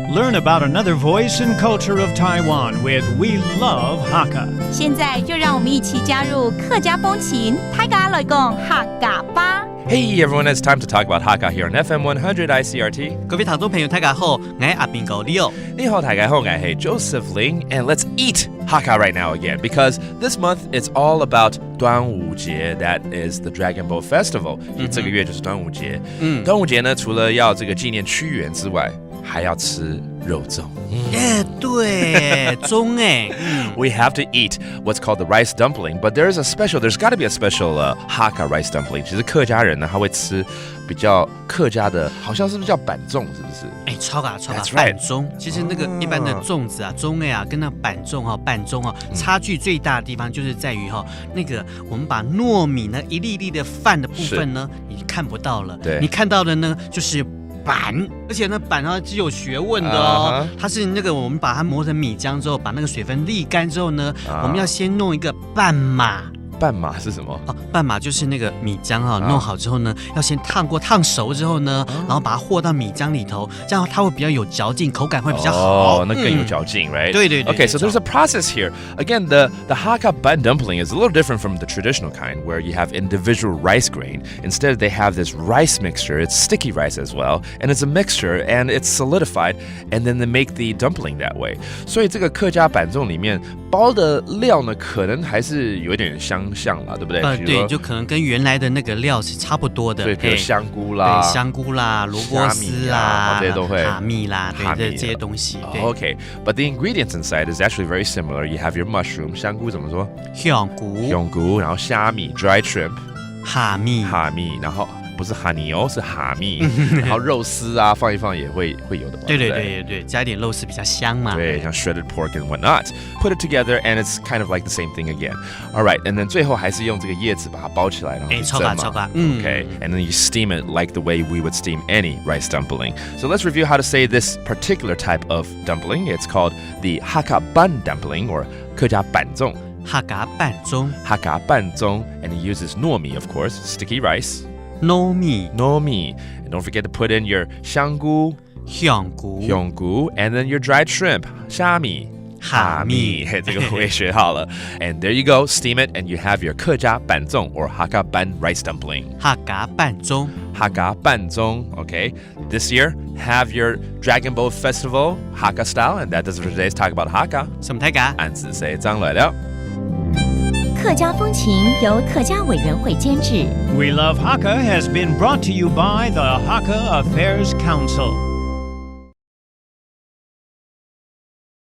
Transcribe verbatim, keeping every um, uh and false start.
Learn about another voice and culture of Taiwan with We Love Hakka. 现在就让我们一起加入客家风情，大家来讲客家吧。 Hey everyone, it's time to talk about Hakka here on F M one hundred I C R T. 各位听众朋友，大家好，我是阿兵哥 Leo。你好，大家好，我是 Joseph Ling, and let's eat Hakka right now again because this month it's all about 端午节, that is the Dragon Boat Festival. 就这个月就是端午节。嗯端午节呢，除了要这个纪念屈原之外，还要吃肉粽。哎，对，粽哎，嗯， We have to eat what's called the rice dumpling, but there is a special, there's got to be a special uh, Hakka rice dumpling. 其实客家人呢，他会吃比较客家的，好像是不是叫粄粽，是不是？哎，超啊超啊 That's right 粄粽。其实那个一般的粽子啊，粽哎啊，跟那粄粽哈，粄粽哈，差距最大的地方就是在于哈，那个我们把糯米呢一粒粒的饭的部分呢，你看不到了，对你看到的呢就是粄，而且呢粄啊是有学问的哦啊哈它是那个我们把它磨成米浆之后，把那个水分沥干之后呢，啊我们要先弄一个半麻。半麻是什么？哦，半麻就是那个米浆哈、啊弄好之后呢，要先烫过，烫熟之后呢，然后把它和到米浆里头，这样它会比较有嚼劲，口感会比较好。哦，那更有嚼劲、嗯 right? 对对对 Okay, so 对 there's a process here. Again, the, the Hakka banh dumpling is a little different from the traditional kind where you have individual rice grain. Instead, they have this rice mixture. It's sticky rice as well, and it's a mixture, and it's solidified, and then they make the dumpling that way. 所以这个客家粄粽里面包的料呢，可能还是有一点相像啦，对不对？呃，比如说对，就可能跟原来的那个料是差不多的。对，比如嘿香菇啦、对，香菇啦、萝卜丝虾米啦啦、哦这些都会哈密啦，对，哈密这这些东西。对， Okay, but the ingredients inside is actually very similar. You have your mushroom, 香菇怎么说？香菇、香菇，然后虾米、dried shrimp, 哈密。哈密，然后不是哈尼哦，是哈密，然后肉丝啊放一放也会会有的嘛。对对不对对对对对，加一点肉丝比较香嘛。对，像 shredded pork and whatnot, put it together and it's kind of like the same thing again. All right, and then 最后还是用这个叶子把它包起来，然后哎，去超吧蒸嘛超吧，嗯 Okay, and then you steam it like the way we would steam any rice dumpling. So let's review how to say this particular type of dumpling. It's called the Hakka banh dumpling or 客家粄粽。客家粄粽、 Hakka 粄粽, and it uses 糯米, of course, sticky rice. 糯米、 糯米, and don't forget to put in your 香菇、香菇、香菇, and then your dried shrimp, 虾米、哈密。嘿，这个我也学好了。And there you go, steam it, and you have your 客家粄粽 or Hakka banh rice dumpling. 客家粄粽、 Hakka 粄粽, okay? This year, have your Dragon Boat Festival Hakka style, and that does it for today's Talk About Hakka. 什么大家？俺是谁张来了。客家风情由客家委员会监制。 We Love Hakka has been brought to you by the Hakka Affairs Council.